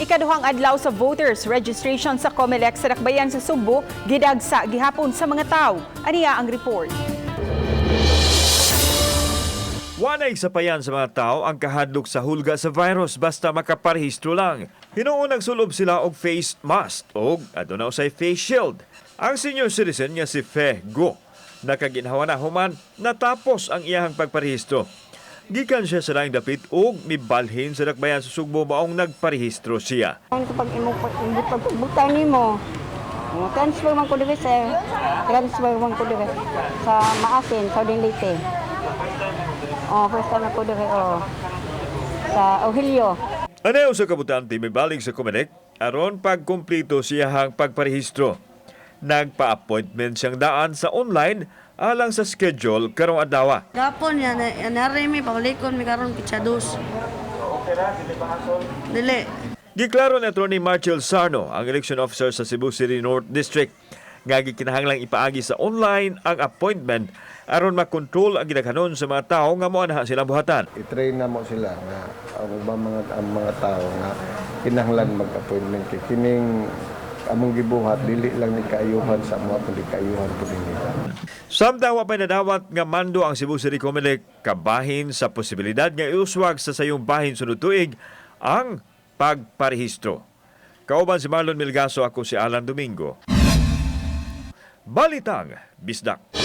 Ikaduhang adlaw sa voters registration sa COMELEC sa Dakbayan sa Sugbo, gidagsa gihapon sa mga tao. Aniya ang report. Wanay sapayan sa mga tao ang kahadlok sa hulga sa virus basta makaparehistro lang. Hinuon nagsulob sila og face mask og aduna usay face shield. Ang senior citizen nga si Fe Go nakaginhawa na human natapos ang iyahang pagparehistro. Gikan siya sa laing dapit og mibalhin sa Dakbayan sa Sugbo, maong nagparehistro siya. Ang pag imo pagbutan nimo. Oh, transfer man ko diri, sir. Transfer man ko diri sa Maasin, Southern Leyte. Oh, first time ako diri, oh. Sa Ojillo. Ano sa kabutante mibalik sa Comelec aron pagkumplito siyahang pagparehistro. Nagpa-appointment siyang daan sa online alang sa schedule karong adlaw. Gapon yan, yan mi pabalikon mi karon pitsa 2. Okay ra, dili pa hasol. Dili. Giklaro ni Attorney Marcel Sarno, ang election officer sa Cebu City North District, nga gikinahanglang ipaagi sa online ang appointment aron makontrol ang gidaghanon sa mga tao nga moanha silang buhatan. I-train na mo sila nga ang ubang mga ang mga tao nga kinahanglan mag-appointment kay kining among gibuhat dili lang ni kaayuhan sa amo kundi kaayuhan pud nila. Samtang wa pay nadawat nga mando ang Cebu City Comelec kabahin sa posibilidad nga iuswag sa sayong bahin sunod tuig ang pagparehistro. Kauban si Marlon Milgaso, ako si Alan Domingo. Balitang Bisdak.